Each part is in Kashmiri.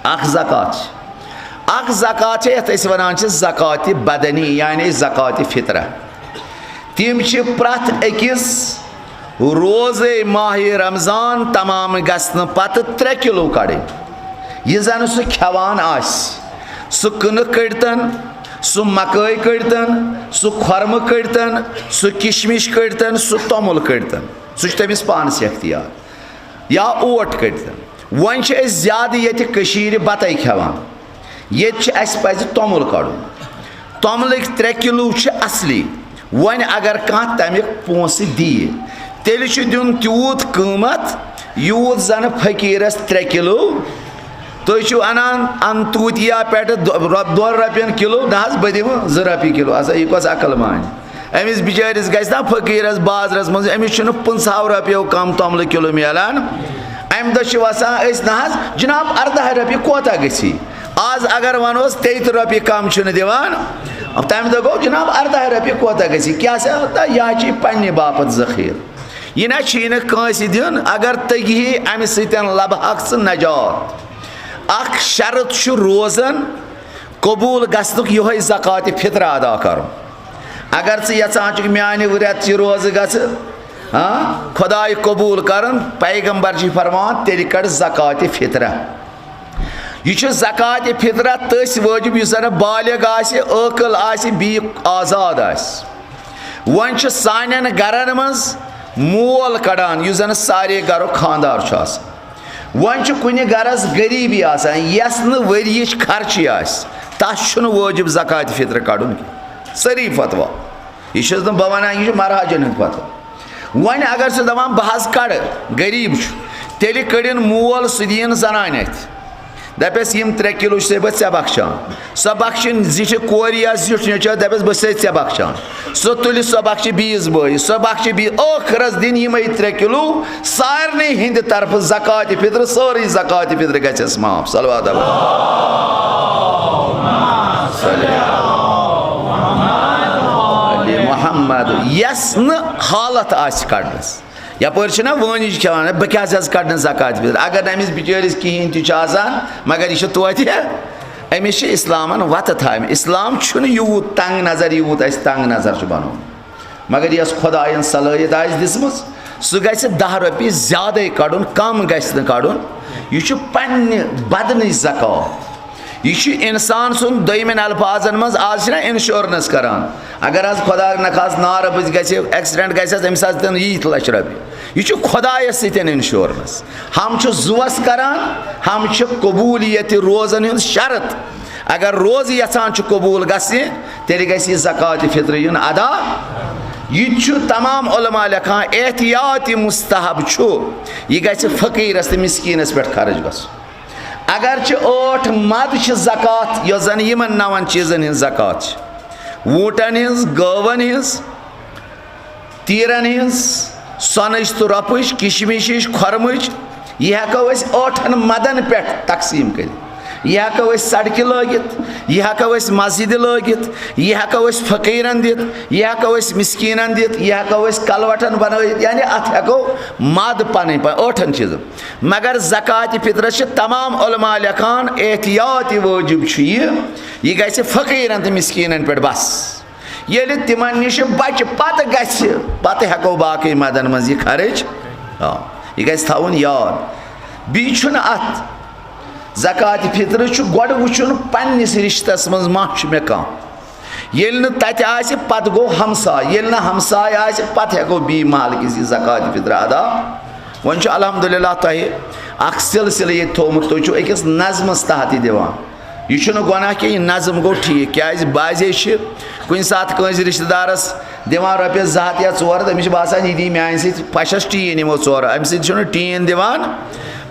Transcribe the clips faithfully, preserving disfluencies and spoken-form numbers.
اکھ زکات چھِ، اکھ زکات چھِ، یَتھ أسۍ وَنان چھِ زکاتِ بدنی، یعنی زکاتِ فطرہ۔ تِم چھِ پرٛٮ۪تھ أکِس روزے ماہِ رمضان تمام گژھنہٕ پتہٕ ترٛےٚ کِلوٗ کڑٕنۍ۔ یہِ زن سُہ کھٮ۪وان آسہِ، سُہ کٕنٕک کٔڑتن، سُہ مکٲے کٔڑتن، سُہ خۄرمہٕ کٔڑتن، سُہ کشمش کٔڑتن، سُہ توٚمُل کٔڑتن، سُہ چھُ تٔمِس پانس اختیار۔ یا اوٹ کٔڑتن۔ وۄنۍ چھِ أسۍ زیادٕ ییٚتہِ کٔشیٖرِ بتَے کھٮ۪وان۔ ییٚتہِ چھِ، اَسہِ پَزِ توٚمُل کَڑُن۔ توٚملٕکۍ ترٛےٚ کِلوٗ چھِ اَصلی۔ وۄنۍ اگر کانٛہہ تَمیُک پونٛسہٕ دِیہِ، تیٚلہِ چھُ دیُن تیوٗت قۭمَتھ، یوٗت زَنہٕ فقیٖرَس ترٛےٚ کِلوٗ۔ تُہۍ چھِو اَنان اَنتوٗتیا پٮ۪ٹھٕ دۄ-، رۄ-، دۄن رۄپیَن کِلوٗ، نہ حظ، بہٕ دِمہٕ زٕ رۄپیہِ کِلوٗ۔ اَسا، یہِ کۄس عقل مانہِ؟ أمِس بِچٲرِس گژھِ نا فقیٖرَس بازرَس منٛز، أمِس چھُنہٕ پٕنٛژٕہَو رۄپیو کَم توٚملہٕ کِلوٗ میلان۔ اَمہِ دۄہ چھِ وَسان أسۍ، نہ حظ جِناب، اَرداہ رۄپیہِ کوتاہ گژھی؟ آز اگر وَنوس، تیٚیہِ تٕرٛہ رۄپیہِ کَم چھُنہٕ دِوان۔ تَمہِ دۄہ گوٚو، جِناب، اَرداہ رۄپیہِ کوتاہ گژھی؟ کیٛاہ سا، تہٕ یہِ حظ چھِ پنٛنہِ باپَتھ ذٔخیٖرٕ۔ یہِ نہ چھِی نہٕ کٲنٛسہِ دیُن، اگر تٔگۍ ہے اَمہِ سۭتۍ لَبہٕ ہاکھ ژٕ نجات۔ اَکھ شرط چھُ روزان قبوٗل گژھنُک یِہوٚے زکاتِ فطرہ ادا کرُن۔ اگر ژٕ یژھان چھُکھ میانہِ رٮ۪تچہِ روزٕ گژھٕ، ہاں، خۄداے قبوٗل کرُن، پیغمبر چھِ فرماوان، تیٚلہِ کڑ زکاتِ فطرہ۔ یہِ چھُ زکاتِ فطرہ تٔسۍ وٲجِب، یُس زن بالغ آسہِ، عٲقل آسہِ، بیٚیہِ آزاد آسہِ۔ وۄنۍ چھُ سانٮ۪ن گرن منٛز مول کڑان، یُس زن سارے گرُک خاندار چھُ آسان۔ وۄنۍ چھُ کُنہِ گرس غریٖبی آسان، یس نہٕ ؤریِچ خرچی آسہِ، تس چھُنہٕ وٲجِب زکاتِ فطر کڑُن کینٛہہ۔ سٲری فتوا، یہِ چھُس نہٕ بہٕ ونان، یہِ چھُ مہراجن ہُنٛد فتوا۔ وۄنۍ اگر سُہ دپان، بہٕ حظ کڑٕ، غریٖب چھُ، تیٚلہِ کٔڑِن مول، سُہ دِیِن زنانہِ اَتھِ۔ دَپٮ۪س، یِم ترٛےٚ کِلوٗ چھُسَے بہٕ ژےٚ بخچان۔ سۄ بخچِن زِٹھِ کورِ یا زیُٹھ نیٚچوِس، دَپٮ۪س، بہٕ چھُسَے ژےٚ بخچان۔ سُہ تُلہِ، سۄ بخچہِ بیٚیِس بٲیِس، سۄ بخچہِ بیٚیہِ، ٲخرس دِن یِمَے ترٛےٚ کِلوٗ سارنٕے ہِنٛدِ طرفہٕ زکاتِ فطر، سٲرٕے زکاتِ فطر گژھٮ۪س معاف۔ صلوات۔ محمد، یَس نہٕ حالت آسہِ کڑنَس۔ یپٲرۍ چھِنہ وٲنِج کھٮ۪وان، بہٕ کیٛاہ حظ کڑنہٕ زکاتِ فطر؟ اگر نہٕ أمِس بِچٲرِس کِہیٖنۍ تہِ چھُ آسان، مگر یہِ چھُ توتہِ، أمِس چھِ اِسلامن وَتہٕ تھایمٕژ۔ اِسلام چھُنہٕ یوٗت تنگ نظر، یوٗت اَسہِ تنگ نظر چھُ بنومُت۔ مگر یۄس خۄدایَن صلٲحیت آسہِ دِژمٕژ، سُہ گژھِ دَہ رۄپیہِ زیادَے کڑُن، کم گژھِ نہٕ کڑُن۔ یہِ چھُ پننہِ بدنٕچ زکات۔ یہِ چھُ انسان سُنٛد، دوٚیمٮ۪ن الفاظن منٛز، آز چھِنہ insurance کران، اگر حظ خۄدا نخواستہٕ نارٕ بٔژھِ گژھِ، accident گژھٮ۪س، أمِس حظ دِن ییٖتۍ لچھ رۄپیہِ۔ یہِ چھُ خۄدایَس سۭتۍ insurance۔ ہم چھُ زُوَس کران، ہم چھِ قبوٗلیت روزن ہُنٛد شرط۔ اگر روزٕ یژھان چھُ قبوٗل گژھِ، تیٚلہِ گژھِ یہِ زکاتِ فطر یُن ادا۔ یہِ تہِ چھُ تمام علماء لیکھان، احتیاط مستحب چھُ، یہِ گژھِ فقیٖرس تہٕ مِسکیٖنس پٮ۪ٹھ خرٕچ گژھُن۔ اگرچہِ ٲٹھ مد چھِ زکات، یۄس زن یِمن نون چیٖزن ہٕنٛز زکات چھِ، ووٗنٹن ہٕنٛز، گٲون ہٕنٛز، تیٖرن ہٕنٛز، سۄنٕچ تہٕ رۄپٕچ، کشمشٕچ، خۄرمٕچ، یہِ ہٮ۪کو أسۍ ٲٹھن مدن پٮ۪ٹھ تقسیٖم کٔرِتھ۔ یہِ ہٮ۪کو أسۍ سڑکہِ لٲگِتھ، یہِ ہٮ۪کو أسۍ مسجدِ لٲگِتھ، یہِ ہٮ۪کو أسۍ فقیٖرن دِتھ، یہِ ہٮ۪کو أسۍ مسکیٖنن دِتھ، یہِ ہٮ۪کو أسۍ کلوٹن بنٲوِتھ، یعنی اتھ ہٮ۪کو مد پنٕنۍ پنٕنۍ ٲٹھن چیٖزن۔ مگر زکاتِ فطرس چھِ تمام علماء لیکھان، احتیاطِ وٲجب چھُ یہِ، یہِ گژھِ فقیرن تہٕ مسکینن پٮ۪ٹھ بس۔ ییٚلہِ تِمن نِش بچہِ، پتہٕ گژھِ، پتہٕ ہٮ۪کو باقٕے مدن منٛز یہِ خرٕچ۔ آ، یہِ گژھِ تھاوُن یاد۔ بیٚیہِ چھُنہٕ اتھ زکاتِ فطرس چھُ گۄڈٕ وٕچھُن، پننِس رشتس منٛز ما چھُ مےٚ کانٛہہ۔ ییٚلہِ نہٕ تَتہِ آسہِ، پَتہٕ گوٚو ہمساے۔ ییٚلہِ نہٕ ہمساے آسہِ، پَتہٕ ہٮ۪کو بیٚیہِ محلہٕ کِس یہِ زکاتِ فطر ادا۔ وۄنۍ چھُ الحمدللہ تۄہہِ اکھ سلسلہٕ ییٚتہِ تھوٚومُت، تُہۍ چھِو أکِس نظمَس تحت یہِ دِوان۔ یہِ چھُنہٕ گۄناہ کینٛہہ، یہِ نظم گوٚو ٹھیٖک، کیٛازِ بعضے چھِ کُنہِ ساتہٕ کٲنٛسہِ رِشتہٕ دارَس دِوان رۄپیَس زٕ ہَتھ یا ژور ہَتھ، أمِس چھِ باسان، یہِ دی میٛانہِ سۭتۍ پھَشَس ٹیٖن یِمو ژورو، اَمہِ سۭتۍ چھُنہٕ ٹیٖن دِوان۔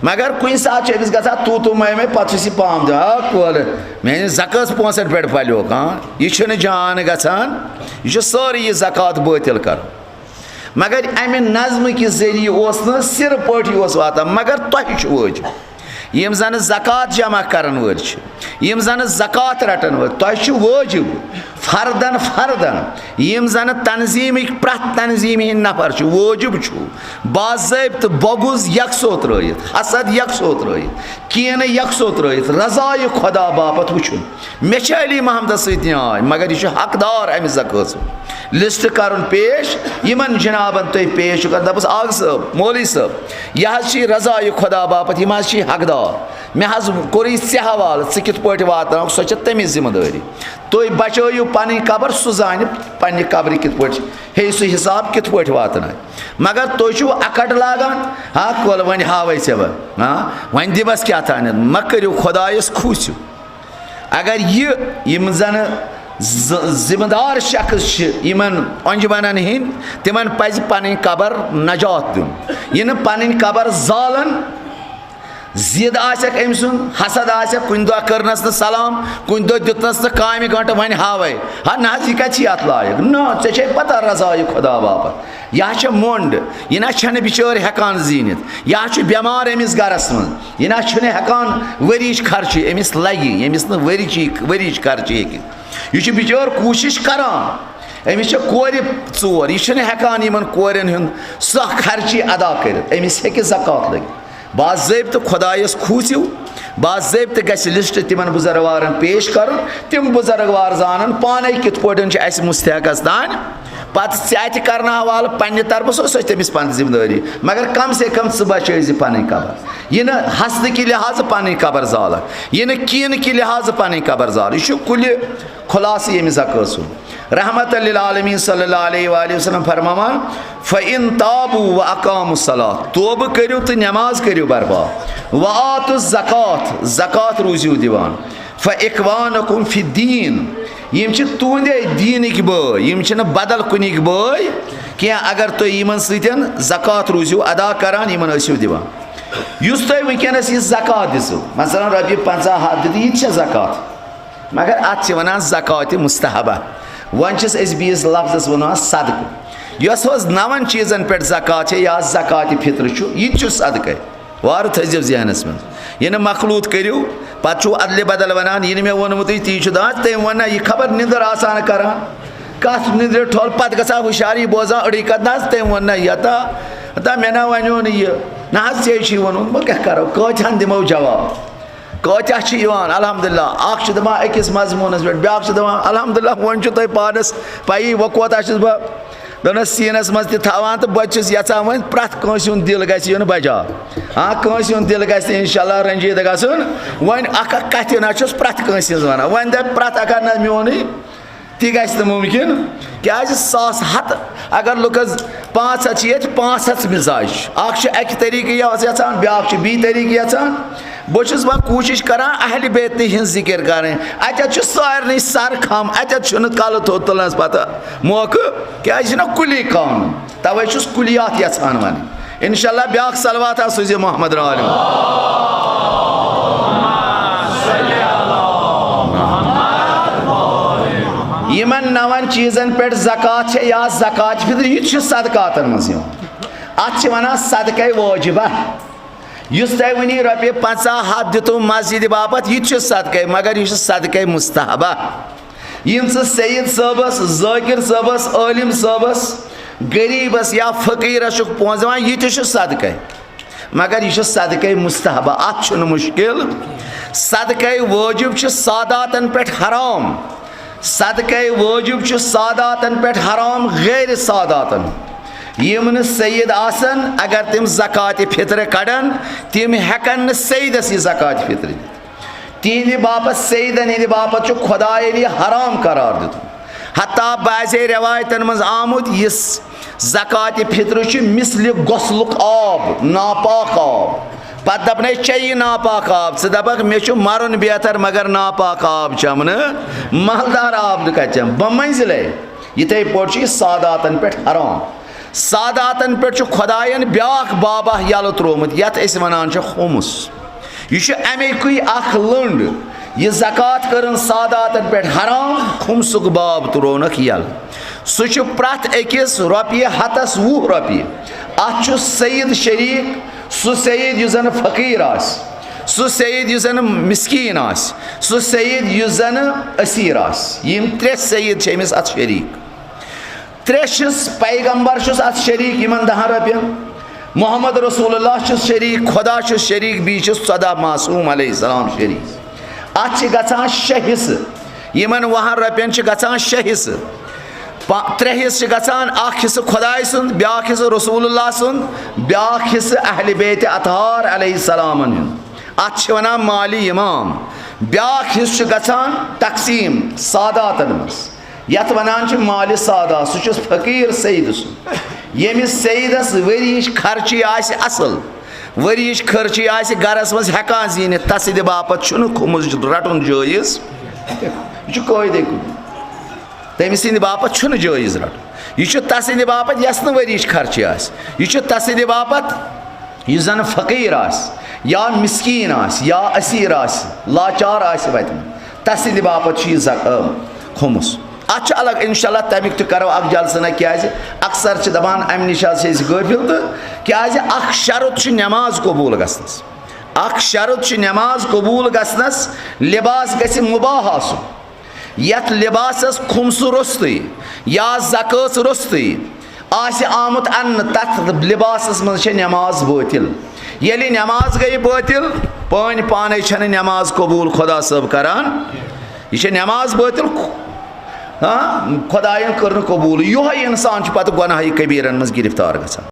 مگر کُنہِ ساتہٕ چھُ أمِس گژھان تو تو میں میں، پَتہٕ چھُس یہِ پام دِوان، آ کولہٕ، میٛانہِ زکٲژ پونٛسَن پٮ۪ٹھ پھَلیوکھ، ہاں، یہِ چھُنہٕ جان گژھان، یہِ چھُ سٲرٕے یہِ زکوٰۃ بٲطِل کَرُن۔ مگر اَمہِ نظمہٕ کہِ ذٔریعہٕ اوس نہٕ سِرٕ پٲٹھۍ اوس واتان، مگر تۄہہِ چھُ وٲجِب۔ یِم زَنہٕ زکوٰۃ جمع کَرَن وٲلۍ چھِ، یِم زَنہٕ زکوٰۃ رَٹَن وٲلۍ، تۄہہِ چھُ وٲجِب فردن فردن، یِم زن تنظیٖمٕکۍ پرٛٮ۪تھ تنظیٖمہِ ہٕنٛدۍ نفر چھِ، وٲجِب چھُ باضٲبطہٕ بغض یکسو ترٲیِتھ، حسد یکسو ترٲیِتھ، کینہٕ یکسو ترٲیِتھ، رضایہِ خۄدا باپتھ وٕچھُن۔ مےٚ چھِ علی محمدس سۭتۍ نیاے، مگر یہِ چھُ حقدار امہِ زکٲژُک۔ لسٹ کرُن پیش، یِمن جنابن تُہۍ پیش چھِو کران، دپُس، آغہٕ صٲب، مولوی صٲب، یہِ حظ چھِ رضایہِ خۄدا باپتھ، یِم حظ چھِ حقدار۔ مےٚ حظ کوٚرُے ژےٚ حوالہٕ، ژٕ کِتھ پٲٹھۍ واتناوکھ، سۄ چھےٚ تٔمِس ذمہٕ دٲری۔ تُہۍ بچٲیِو پنٕنۍ قبر، سُہ زانہِ پننہِ قبرِ کِتھ پٲٹھۍ چھِ، ہیٚیہِ سُہ حساب کِتھ پٲٹھۍ واتناوِ۔ مگر تُہۍ چھِو اکٹ لاگان، ہا، کۄل وۄنۍ ہاوے ژےٚ بہٕ، ہا، وۄنۍ دِوس کیٛاہ تانٮ۪تھ، مہ کٔرِو خۄدایس کھوٗژِو۔ اگر یہِ، یِم زن ز-، ذمہٕ دار شخص چھِ یِمن انجمنن ہٕنٛدۍ، تِمن پزِ پنٕنۍ قبر نجات دیُن۔ یہِ نہٕ پنٕنۍ قبر زالن، ضد آسٮ۪کھ أمۍ سُنٛد، حسد آسٮ۪کھ، کُنہِ دۄہ کٔرنَس نہٕ سلام، کُنہِ دۄہ دیُتنَس نہٕ کامہِ گٲنٛٹہٕ، وۄنۍ ہاوَے۔ ہا نہ حظ، یہِ کَتہِ چھِ اَتھ لایق؟ نہ، ژےٚ چھے پَتہ رضایہِ خۄدا باپَتھ۔ یہِ ہا چھےٚ مۄنٛڈ، یہِ نہ چھَنہٕ بِچٲر ہٮ۪کان زیٖنِتھ، یہِ ہا چھُ بٮ۪مار أمِس گَرَس منٛز، یہِ نہ چھُنہٕ ہٮ۪کان ؤریِچ خرچہِ أمِس لَگہِ، ییٚمِس نہٕ ؤریِچی، ؤریِچ خرچہِ ہیٚکہِ۔ یہِ چھُ بِچٲر کوٗشِش کَران، أمِس چھےٚ کورِ ژور، یہِ چھُنہٕ ہٮ۪کان یِمَن کورٮ۪ن ہُنٛد سۄ خرچہِ ادا کٔرِتھ، أمِس ہیٚکہِ زکوٰۃ لٔگِتھ۔ باضٲبطہٕ خۄدایَس کھوٗژِو، باضٲبطہٕ گژھِ لسٹ تِمن بزرگوارن پیش کرُن، تِم بزرگوار زانن پانے کِتھ پٲٹھۍ چھُ اَسہِ مستحقس تام۔ پتہٕ ژےٚ اَتہِ کرنہٕ حوالہٕ پننہِ طرفہٕ، سۄ، سۄ چھِ تٔمِس پنٕنۍ ذمہٕ دٲری، مگر کم سے کم ژٕ بچٲے زِ پنٕنۍ قبر، یہِ نہٕ حسدٕ کہِ لحاظہٕ پنٕنۍ قبر زالکھ، یہِ نہٕ کینہٕ کہِ لحاظہٕ پنٕنۍ قبر زالکھ۔ یہِ چھُ کُلہِ خلاصہٕ ییٚمہِ زکٲژ ہُنٛد۔ رحمت للعالمین صلی اللہ علیہ وآلہ وسلم فرماوان، فَإِن تابوا وَأَقَامُوا الصَّلَاةَ، توبہٕ کٔرِو تہٕ نماز کٔرِو برپا، وَآتُوا الزَّکَاةَ، زکوٰۃ روٗزِو دِوان، فَإِخْوَانُکُم فِی الدیٖن، یِم چھِ تُہنٛدے دیٖنٕکۍ بٲے، یِم چھِنہٕ بدل کُنِکۍ بٲے کینٛہہ۔ اگر تُہۍ یِمن سۭتۍ زکوٰۃ روٗزِو ادا کران، یِمن ٲسِو دِوان۔ یُس تۄہہِ وٕنکیٚنس یہِ زکوٰۃ دِژٕو، مثلاً رۄپیہِ پنٛژاہ ہتھ دِتُو، یہِ تہِ چھےٚ زکوٰۃ۔ مگر اتھ چھِ ونان زکوٰۃ مستحبہ۔ وۄنۍ چھِس أسۍ بیٚیِس لفظس ونان صدقہٕ۔ یۄس حظ نون چیٖزن پٮ۪ٹھ زکوٰۃ چھےٚ یا زکوٰۃ فطر چھُ، یہِ تہِ چھُ صدقے۔ وارٕ تھٲیزیو ذہنس منٛز۔ یہِ نہٕ مخلوط کٔرِو، پتہٕ چھُو ادلہِ بدل ونان، یہِ نہٕ مےٚ ووٚنمُتٕے، تی چھُ دپان، تٔمۍ ووٚن نہ، یہِ خبر نِندٕر آسان کران۔ کتھ نِندرِ ٹھۄل، پتہٕ گژھان ہُشار، یہِ بوزان أڑٕے کتھ، نہ حظ، تٔمۍ ووٚن نہ، یہِ ہتا، ہتا مےٚ نہ ونیو نہٕ یہِ۔ نہ حظ، ژےٚ چھُے ووٚنمُت، بہٕ کیٛاہ کرو، کۭتہن دِمو جواب؟ کۭتیاہ چھِ یِوان، الحمدللہ، اکھ چھُ دَپان أکِس مضموٗنَس پٮ۪ٹھ، بیٛاکھ چھُ دَپان، الحمدللہ، وۄنۍ چھُو تۄہہِ پانَس پَیی، وۄنۍ کوتاہ چھُس بہٕ دَپان سیٖنَس منٛز تہِ تھاوان، تہٕ بہٕ تہِ چھُس یَژھان وۄنۍ پرٛٮ۪تھ کٲنٛسہِ ہُنٛد دِل گژھِ یُن بجا۔ ہاں، کٲنٛسہِ ہُنٛد دِل گژھِ نہٕ اِنشاءاللہ رٔنجیٖدٕ گژھُن۔ وۄنۍ اَکھ اَکھ کَتھِ نہ چھُس پرٛٮ۪تھ کٲنٛسہِ ہِنٛز وَنان، وۄنۍ دَپہِ پرٛٮ۪تھ اَکھ ہا نہ میونٕے۔ تہِ گژھِ نہٕ مُمکِن، کیٛازِ ساس ہتہٕ اگر لُکس پانٛژھ ہتھ چھِ ییٚتہِ، پانٛژھ ہتھ مِزاج چھِ۔ اکھ چھُ اکہِ طریٖقہٕ یَژھ-، یَژھان، بیٛاکھ چھُ بیٚیہِ طریٖقہٕ یَژھان۔ بہٕ چھُس وۄنۍ کوٗشِش کران اہلِ بیتہِ ہِنٛز ذِکِر کرٕنۍ۔ اَتٮ۪تھ چھُ سارنٕے سر کھم، اَتٮ۪تھ چھُنہٕ کلہٕ تھوٚد تُلنس پتہٕ موقعہٕ، کیٛازِ یہِ چھُنہ کُلی قانوٗن۔ توے چھُس کُلیات یژھان ونٕنۍ۔ انشاءاللہ بیاکھ صلوات آ سوزِ محمد عالم۔ یِمن نون چیزن پٮ۪ٹھ زکوٰۃ چھےٚ یا زکوٰۃ فطر، یہِ تہِ چھُ صدقاتن منٛز یِوان۔ اتھ چھِ ونان صدقے واجبہ۔ یُس تۄہہِ وٕنی رۄپیہِ پنٛژاہ ہتھ دِتُو مسجدِ باپتھ، یہِ تہِ چھُ صدقے، مگر یہِ چھُ صدقے مستحبہ۔ یِم ژٕ سید صٲبس، ذٲکر صٲبس، عٲلم صٲبس، غریبس یا فقیرس چھُکھ پونٛسہٕ دِوان، یہِ تہِ چھُ صدقے۔ مگر یہِ چھُ صدقے مستحبہ، اتھ چھُنہٕ مشکل۔ صدقے واجب چھُ ساداتن پٮ۪ٹھ حرام۔ صدقے واجب چھُ ساداتن پٮ۪ٹھ حرام، غیر ساداتن۔ یِم نہٕ سید آسن، اگر تِم زکوٰۃ فطر کڑن، تِم ہٮ۪کن نہٕ سیدس یہِ زکوٰۃ فطر دِتھ۔ تِہنٛدِ باپتھ، سیدن ہٕنٛدِ باپتھ چھُ خداین یہِ حرام قرار دیُتمُت۔ حتیٰ بعضے رٮ۪وایتن منٛز آمُت، یُس زکوٰۃ فطر چھُ مثلِ غسلُک آب، ناپاک آب۔ پتہٕ دپنے، چیٚیہِ ناپاک آب، ژٕ دپکھ، مےٚ چھُ مرُن بہتر، مگر ناپاک آب چمہٕ نہٕ، مالدار آب نہٕ کتہِ چمہٕ، بمنزلے۔ یِتھے پٲٹھۍ چھُ یہِ ساداتن پٮ۪ٹھ حرام۔ ساداتن پٮ۪ٹھ چھُ خداین بیاکھ بابا یلہٕ تروومُت، یتھ أسۍ ونان چھِ خُمُس۔ یہِ چھُ اَمے کُے اکھ لٔنٛڈ۔ یہِ زکوٰۃ کٔرٕن ساداتن پٮ۪ٹھ حرام، خُمسُک باب ترٛوونکھ یَلہٕ۔ سُہ چھُ پرٛٮ۪تھ أکِس رۄپیہِ ہَتَس وُہ رۄپیہِ۔ اَتھ چھُ سید شریٖک، سُہ سید یُس زَن فقیٖر آسہِ۔ سُہ سید یُس زَن مسکیٖن آسہِ، سُہ سید یُس زَن اسیٖر آسہِ۔ یِم ترٛےٚ سید چھِ أمِس اَتھ شریٖک۔ ترٛےٚ چھِس، پیغمبر چھُس اَتھ شریٖک یِمَن دَہَن رۄپیَن، محمد رسول اللہ چھُس شریٖک، خدا چھُس شریٖک، بیٚیہِ چھُس ژۄداہ معصوم علیہ السلام شریٖک۔ اَتھ چھِ گژھان شےٚ حصہٕ۔ یِمَن وُہَن رۄپیَن چھِ گژھان شےٚ حصہٕ۔ پا-، ترٛےٚ حصہٕ چھِ گژھان، اَکھ حصہٕ خۄداے سُنٛد، بیٛاکھ حصہٕ رسول اللہ سُنٛد، بیٛاکھ حصہٕ اہلِ بیتِ اطہار علیہ السلامَن ہُنٛد۔ اَتھ چھِ وَنان مالِ امام۔ بیٛاکھ حصہٕ چھُ گژھان تقسیٖم ساداتَن منٛز، یَتھ وَنان چھِ مالِ سادا، سُہ چھُس فقیٖر سید سُنٛد، ییٚمِس سیدَس ؤریِچ خرچی آسہِ اَصٕل، ؤریِچ خرچی آسہِ گَرَس منٛز ہٮ۪کان زیٖنِتھ، تَسٕنٛدِ باپَتھ چھُنہٕ خُمُس رَٹُن جٲیِز۔ یہِ چھُ قٲعدے کُنہِ۔ تٔمۍ سٕنٛدِ باپتھ چھُنہٕ جٲیِز رَٹُن۔ یہِ چھُ تَسٕنٛدِ باپتھ یَس نہٕ ؤریِچ خرچہِ آسہِ۔ یہِ چھُ تَسٕنٛدِ باپتھ یُس زَن فقیٖر آسہِ یا مِسکیٖن آسہِ یا اسیٖر آسہِ، لاچار آسہِ وَتہِ منٛز، تَسٕنٛدِ باپتھ چھُ یہِ زَ-، ٲ، خُمُس۔ اَتھ چھُ الگ، اِنشاء اللہ، تَمیُک تہِ کَرو اَکھ جلسہٕ نہ، کیٛازِ اَکثر چھِ دَپان اَمہِ نِش حظ چھِ أسۍ غٲفِل، تہٕ کیٛازِ اَکھ شرط چھُ نٮ۪ماز قبوٗل گژھنَس۔ اَکھ شرط چھُ نٮ۪ماز قبوٗل گژھنَس، لِباس گژھِ مُباح آسُن۔ یَتھ لِباسَس خُمسہٕ روٚستُے یا زکٲژ روٚستُے آسہِ آمُت اَننہٕ، تَتھ لِباسَس منٛز چھےٚ نٮ۪ماز بٲطِل۔ ییٚلہِ نٮ۪ماز گٔیہِ بٲطِل، پٲنۍ پانَے چھَنہٕ نٮ۪ماز قبوٗل خۄدا صٲب کَران۔ یہِ چھےٚ نٮ۪ماز بٲطِل، ہاں، خۄدایَن کٔر نہٕ قبوٗل۔ یِہوٚے اِنسان چھُ پَتہٕ گۄناہہِ کبیٖرَن منٛز گِرفتار گژھان۔